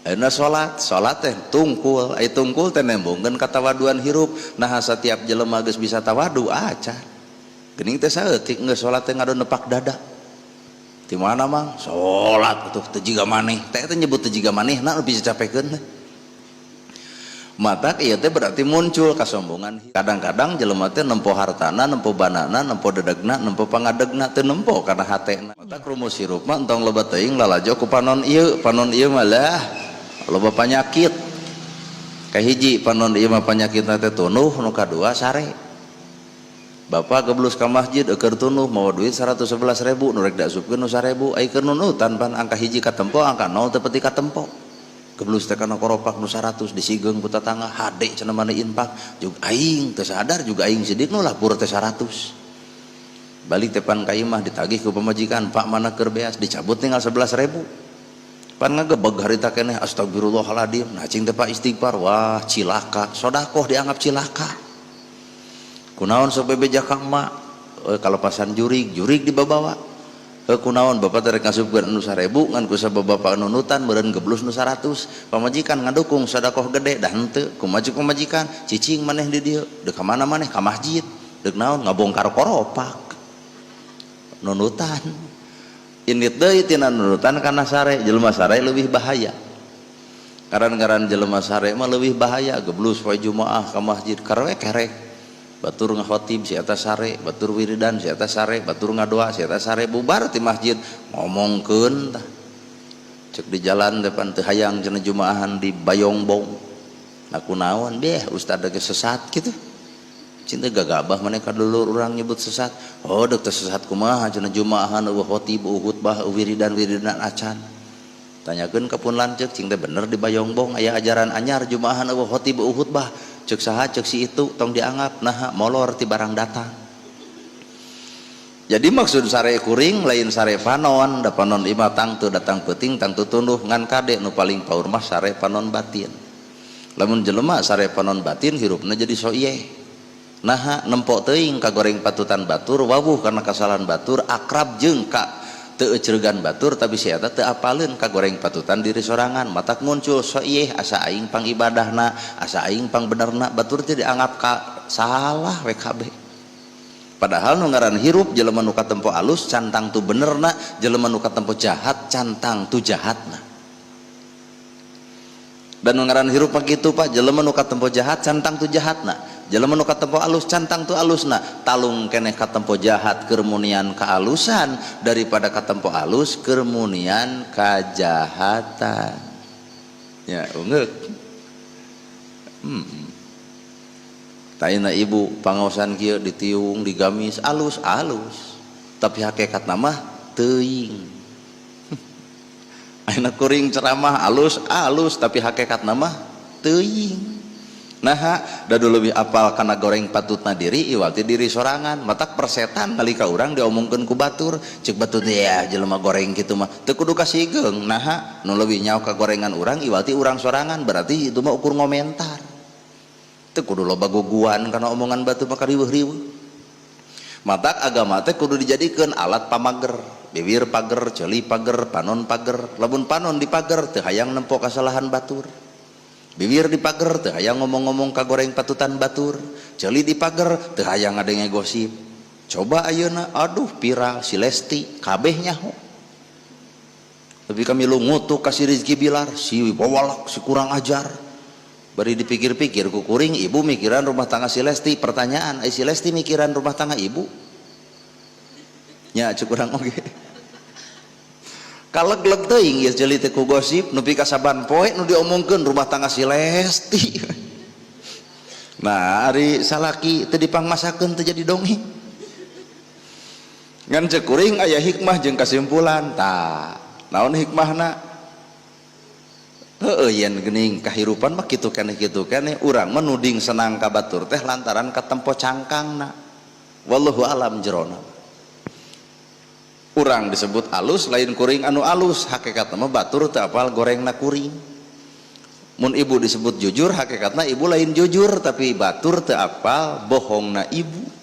Ayeuna salat, salat teh tungkul, ai tungkul teh nembongkeun katawaduan hirup. Nah, setiap jelema geus bisa tawadu acan. Geuning teh saeutik geus salat teh ngadon nepak dada. Di mana mang? Salat atuh teu jiga maneh. Teh teh nyebut teu jiga manehna lebih capekeun teh. Matak ieu teh berarti muncul kasombongan. Kadang-kadang jelema teh nempo hartana, nempo banana, nempo dedegna, nempo pangadegna, teu nempo kana hatena. Matak rumus hirup mah entong loba teuing lalajo ku panon ieu malah loba panyakit. Kahiji panon ieu mah panyakitna teh tunuh, nu kadua sare. Bapak geblus ka masjid eueur tunuh mawa duit 111.000 nu rek diasupkeun nu 1.000 ai keur nunutan pan angka hiji katempo angka 0 teu peti katempo. Geblus teh kana koropak nu 100 disigeung ku tatangga hade cenah maneh infak juga aing teu sadar juga aing sidik nu lapur teh 100. Balik teh pan ka imah ditagih ku pamajikan, Pak mana keur beas dicabut tinggal 11.000. Pan ngagebeg harita keneh astagfirullahaladzim nah cing teh Pak istighfar wah cilaka sodakoh dianggap cilaka. Kunaon sok bebeja ka emak kalepasan jurig jurig dibabawa. Kunaon bapak teh rek ngasupkeun anu 1000 ngan ku sabab bapak nunutan meureun geblus nu 100 pamajikan ngadukung sedekah gede dah henteu kumaha pamajikan cicing maneh di dieu deuk ka mana maneh ka masjid deuk naon ngabongkar koropak nunutan indit deui tina nunutan kana sare jelema sare leuwih bahaya karan-karan jelema sare mah leuwih bahaya geblus poe Jumaah ka masjid karwe kerek batur ngahotib si eta sare, batur wiridan si eta sare, batur ngadoa si eta sare, bubar ti masjid ngomongkeun tah cek di jalan depan teu hayang cenah jumaahan di Bayongbong nah kunaon beh ustad ge sesat kitu cinta gagabah maneh ka dulur urang nyebut sesat oh deuk teh sesat kumaha cenah jumaahan eueuh khotib eueuh khutbah eueuh wiridan-wiridan acan tanyakeun ka pun lanceuk cing teh bener di Bayongbong aya ajaran anyar jumaahan eueuh khotib eueuh khutbah cek saha cek si itu tong dianggap nah molor ti barang datang. Jadi maksud sare kuring lain sare panon da panon imah tangtu datang peuting tangtu tunduh ngan kade nu paling paur mah sare panon batin. Lamun jelema sare panon batin hirupna jadi so ieu naha nempo teuing kagoreng patutan batur wawuh karena kesalahan batur akrab jeung ka teu ecregan batur tapi si eta teu apaleun kagoreng patutan diri sorangan matak muncul so ieu asa aing pang ibadahna asa aing pang benerna batur teh dianggap ka salah we kabeh. Padahal nu ngaran hirup jelema nu katempo alus cantang tu benerna jelema nu katempo jahat cantang tu jahatna. Dan nu ngaran hirup mah kitu Pak jelema nu katempo jahat cantang tu jahatna jelema nu katempo alus cantang tu alusna talung keneh katempo jahat kermunian kealusan daripada katempo alus kermunian kajahatan ya ungeuk. Taina ibu pangaosan kieu ditiung digamis alus-alus tapi hakikatna mah teuing. Ayeuna kuring ceramah alus-alus tapi hakikatna mah teuing. Nah dadu lebih apal kana goreng patutna diri iwal ti diri sorangan matak persetan nalika urang diomongkeun ku batur ceuk batur ya jelema goreng kitu mah teu kudu kasigeung naha nu leuwih nyaho ka gorengan urang iwal ti urang sorangan berarti itu mah ukur ngomentar teu kudu loba guguan kana omongan batur mah kariweuh-riweuh. Matak agama teh kudu dijadikeun alat pamager bibir pager ceuli pager panon pager lamun panon dipager teu hayang nempo kasalahan batur bibir dipager teu hayang ngomong-ngomong kagoreng patutan batur ceuli dipager teu hayang ngadenge gosip coba ayeuna aduh viral si Lesti kabeh nyaho tapi kami lu ngutuk ka si Rizky Bilar si wawalak si kurang ajar bari dipikir-pikir ku kuring ibu mikiran rumah tangga si Lesti pertanyaan ai si Lesti mikiran rumah tangga ibu nya cek urang oge kalegleg teuing ieu ceuli teh ku gosip nepi ka saban poe nu diomongkeun rumah tangga si Lesti. Nah ari salaki teu dipangmasakeun teu jadi dongeng ngan cek kuring aya hikmah jeung kasimpulan tah naon hikmahna heueuh yen geuning kahirupan mah kitu keneh urang mah nuding senang ka batur teh lantaran katempo cangkangna wallahu alam jerona urang disebut alus lain kuring anu alus hakikatna mah batur teu apal gorengna kuring mun ibu disebut jujur hakikatna ibu lain jujur tapi batur teu apal bohongna ibu.